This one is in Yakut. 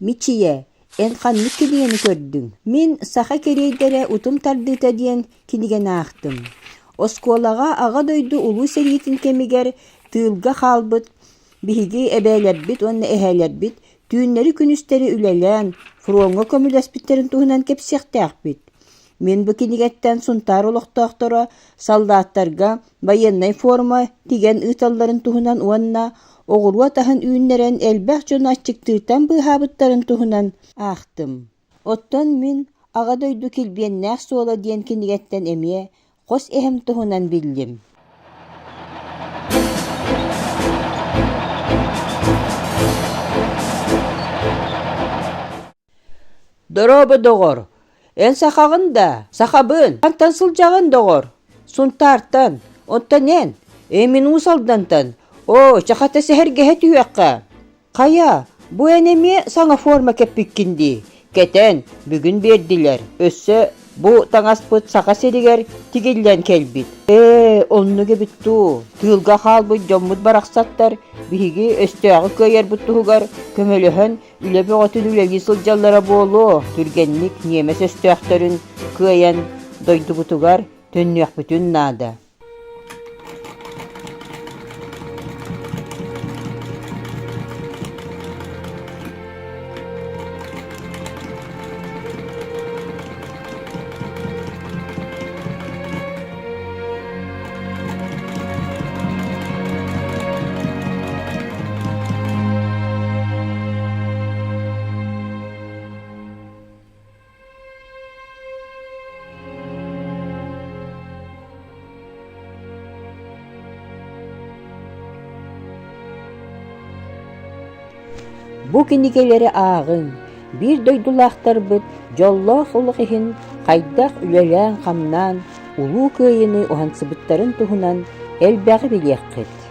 Мичийэ, эн ханнык кинигэни көрдүҥ? Мин «Саха кэриэйдэрэ утум тардыыта» диэн кинигэни аахтым. Оскуолаҕа Аҕа дойду Улуу сэриитин кэмигэр тыылга хаалбыт биһиги эбээлэрбит уонна эһээлэрбит түүннэри-күнүстэри үлэлээн, фроҥҥа көмөлөспүттэрин туһунан кэпсиэхтээхпит. Мин бу кинигэттэн Сунтаар олохтоохторо саллааттарга байыаннай форма тигэн ыыталларын туһунан уонна оҕуруот аһын үүннэрэн элбэх дьону аччыктыыртан быыһаабыттарын туһунан аахтым. Оттон мин «Аҕа дойду килбиэннээх суола» диэн кинигэттэн эмиэ хос эһэм туһунан биллим. Дорообо, доҕор! Эн сахаҕын да? Сахабын! Хантан сылдьаҕын, доҕор? Сунтаартан. Оттон эн? Ээ, мин Уус Алдантан. Оо, чахата сэһэргэһэ түһүөххэ. Хайа, бу эн эмиэ саҥа форма кэппиккин дии. Кэтэн, бүгүн биэрдилэр. Өссө бу таҥаспыт Саха сиригэр тигиллэн кэлбит. Ээ, оннук эбит дуу. Тыылга хаалбыт дьоммут барахсаттар биһиги өстөөҕү кыайарбыт туһугар көмөлөһөн Үлэ бөҕөтүн үлэлии сылдьаллара буолуо, түргэнник ньиэмэс өстөөхтөрүн кыайан дойдубутугар төннүөхпүтүн наада. Бу кинигэлэри ааҕыҥ, биир дойдулаахтарбыт дьоллоох олох иһин хайдах үлэлээн-хамнаан Улуу Кыайыыны уһансыбыттарын туһунан элбэҕи билиэххит.